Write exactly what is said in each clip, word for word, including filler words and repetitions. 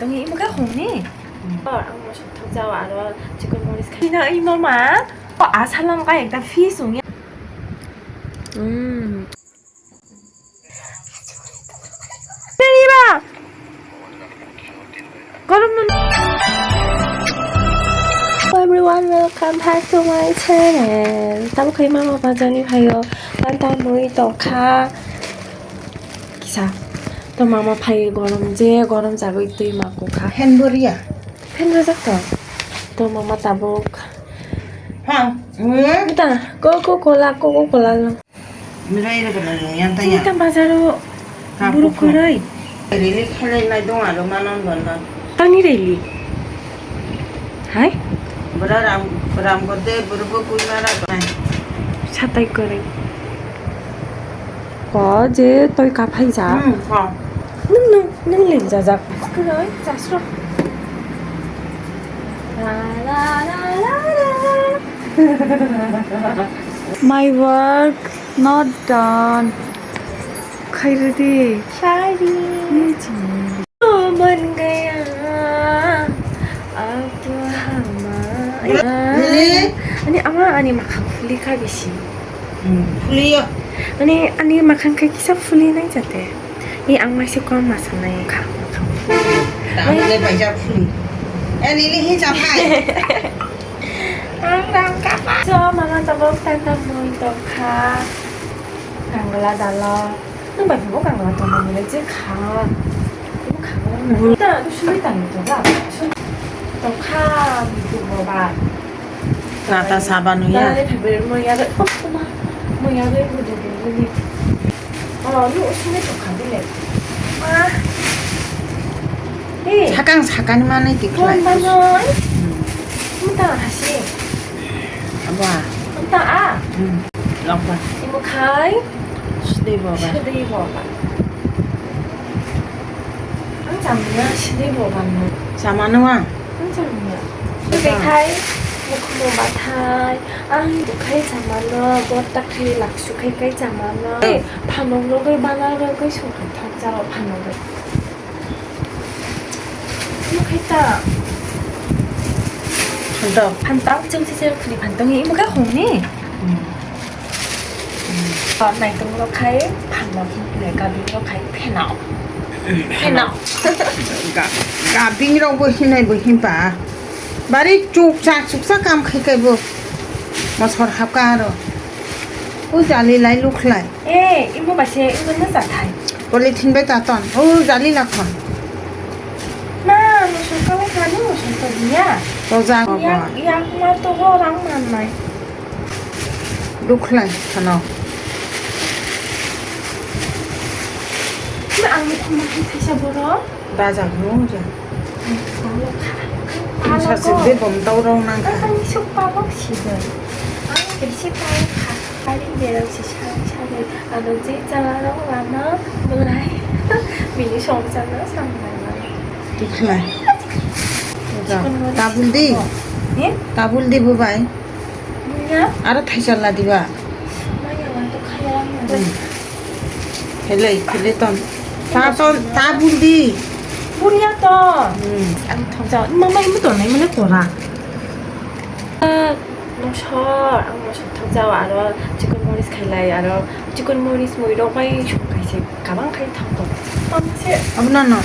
Tongwi imo khe hwnwi. Oh, ang moso thok jao aro chicken moris khai. Ino imo ma. Oh, asalam ka ekta fish wngya. Mm. Teri ba. Kolom nun. Hello everyone, welcome back to my channel. Tamo khai mama bajani phayo. Tanta mui tokha. Kisa. To mama phai gorom je, gorom jagwi twi ma kukha. Fan bo riya? Fan rwjak to. To mama tabuk. Ha. Hmm? Bita, Coca Cola, Coca Cola lang. Mirai rok na yang tanya. Chini tam bazaro. Buruk kwrwi. Rili khalai nai dong aro manon don don. Tani rili. Hai? Bra ram, ram gode buruk kui mara nai. Satai kwrwi. Ko je toi kaphai ja. Hmm, ha. Nung, nung, nung len jajak. Kwrwi, jasro. La, la, la, la, la. My work not done. Khairidi. Khairidi. Ban gaya. Ab to hamara. Ani ama ani makhang phuli kha bisi. Hmm, phuli yo. Ani, ani makhang khai kisa phuli nai jate. Ni ang maisi kom ma sanai kha. Tamo le paisa phuli. Eh, nini hi chapai. Ang rang kapa. So, mama tabok tanta mui tokha. Kangla dalo. Nang bai bo kangla tongmani le je kha. Bo kha. Ta, tu sumai tang to da. Tokha, mi tu bo ba. Nata saba nuya. Nata le phaibere moya re. Oh, ma. Moya re, bo de, bo de. Oh, nu sumai tokha bile. Ah. Hey. Sakang sakani manai tikhlai. Wan banoi. Hmm. Muta hasi. Aba. Muta a. Hmm. Lokba. Imo khai. Sidi boba. Sidi boba. Ang chamya sidi boba no. Sama no ang. Ang chamya. Aba. Khai. Mukhumo bathai. Ang bukhai chamano. Botta khai laksu khai kai chamano. Hey. Phanong rogoi bana rogoi songkha thok jao phanong rogoi. Imo khai ta. Phantok. Phantok, chengsi cheng khuli phantok ni, imo khai hong ni. Hmm. Hmm. Ba naitung rok khai phantok hing le, gabing rok khai phenao. Hmm, phenao. Ga-, gabing rok bo hinai bo himba. Bari chukchak chukchak kam khai kai bo. Mosor hapka aro. O jali lai lukhlai. Eh, imo ba se, imo no jathai. Polythene bai taton. O jali lakhon. Na, no sokale kani, no sokale dia. To ja. Ya, ya, ma to go rang man nai. Lukhlai, khano. Na, ang ni khumah ni thaisa borok. Dajak no ja. Palo kha. Palo ko. Sasik de bom tau rong nang kha. Ang suk palo si de. Ang bisi palo kha. Ari berang si sari sari. Ano je jala rong lama belai. Bini song jala sampai lama. Tikhlai. Tabul di. Eh? Tabul di bubai. Bunya? Aro thaisa ladiba. Maya ma to khaya. Hmm. Helai, helai ton. Ta ton, ta buldi. Bunya ton. Hmm. Ang thong jao. Mama imu ton nai mane kora. Mosor, ang mosor thok jao aro chicken moris khailai aro chicken moris mui rok bai song khaise kabang khai thok tok. Mama se. Abna no.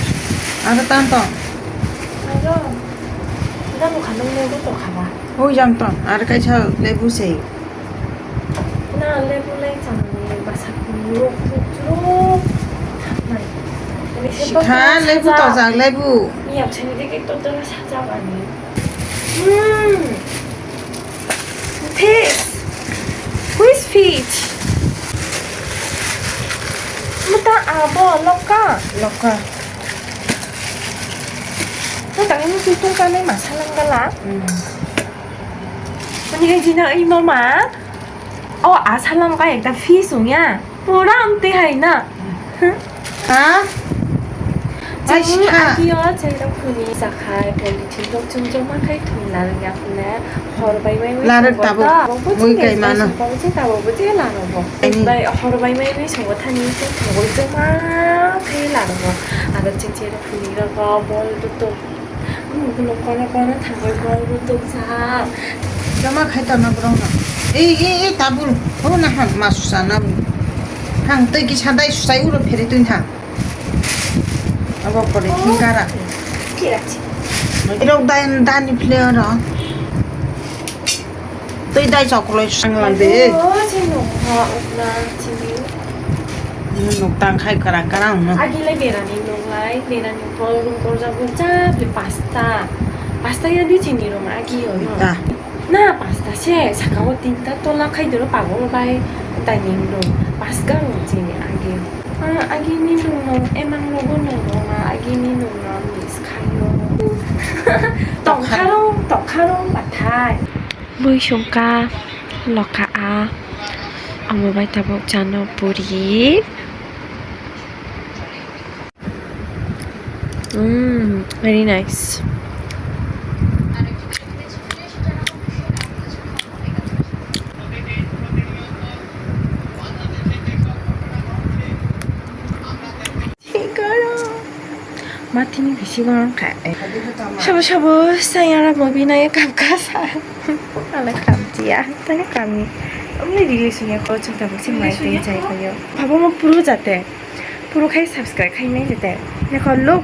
Aro tan ton. Aro. Ida mukha nang lebu to khaba. Hoi jam ton, ar kaisa lebu se. Na lebu lai chang ni basa rok rok rok. Nai. Sikha lebu to jak lebu. Ni yak chani de ke to to sa ja ba ni. Hmm. Fish. Which fish? Muta abo loka. Loka. Muta ini tutung kami masalah kala. Hmm. Mani hai jina imo ma. Oh, asalam ka ekta fish wngya. Pura amtwi hai na. Ha? Chai sikha. Ang adio chai rok khuni jakhai, polythene rok chum joma khai thum narwk ya khuna. Hor bai bai bai. Larwk tongo tabuk, ta. Tabuk bo mui chini kai mano. Bai song tabuk bo je larwk. Ani. Bai hor bai bai bai songo thani tei thangwi joma khai larwk bo. Aro chai chai rok khuni rok bo bol rok to. Ang bono kono kono thangwi bol rok to sa. Joma khai torna borok no. Ei, ei, ei, tabul. O na han ma susa na bu. Hang tei kisa dai susai uro phere twi thang. Abo pore thing kara. Kira chi. Irok dai dani player ro. Tei dai chokolate sanglam de. O, sino ha, ukna, chini. Nuk tang khai kara kara ungno. Agi lai berani nuk lai, berani kol rung kol jago, jab le pasta. Pasta ya di chini rong agi yo, no? Ta. Na, pasta se, saka o tinta tola khai doro pagol bai dining room. Pas gang chini agi. Ah, agi ni room no, emang rogo no, no, agi ni room no, miss khayo. Tokharong, tokharong bathai. Bui sungka, loka a, amo bai tabuk chano puri. Mm, very nice. Matini bisi gorong kha. Sabo sabo sayara movie nai kam kasa. Ala kam tia, tani kami. Omni release ya ko chunta bisi mai tei chai kayo. Babo mo puru jate. Puro khai subscribe khai nai jete. Nekho look.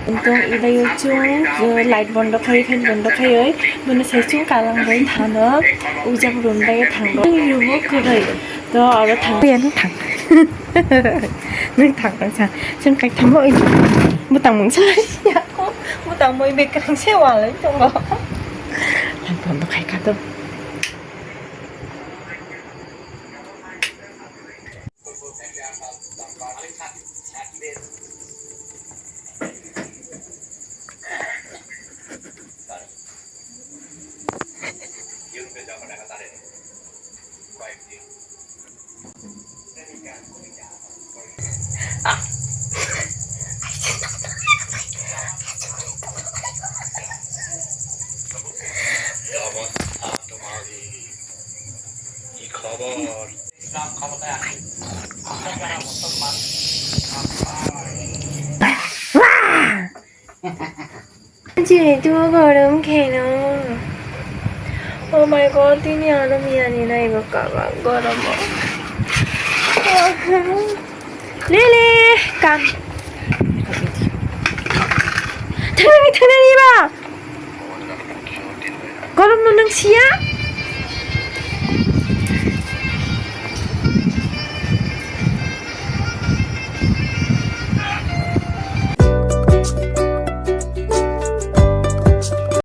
Entong idayo chung, je light bondo khai, fan bondo khai oi. Bono sai chung kalang bai thano. Ujak room dai thango. Yubo kwrwi. To aro thang. Ya nung thang. Nung thang nung sa. Chung kai thango oi. Butang mung sa. Ya ko. Butang moi bekrang se walai tongo. Light bondo khai kato. Jehetu gorom kheno. Oh my God, tini ano miyani naigo kaba goromo. Lele, kam. Thanani, thanani ba. Gorom no nang siya?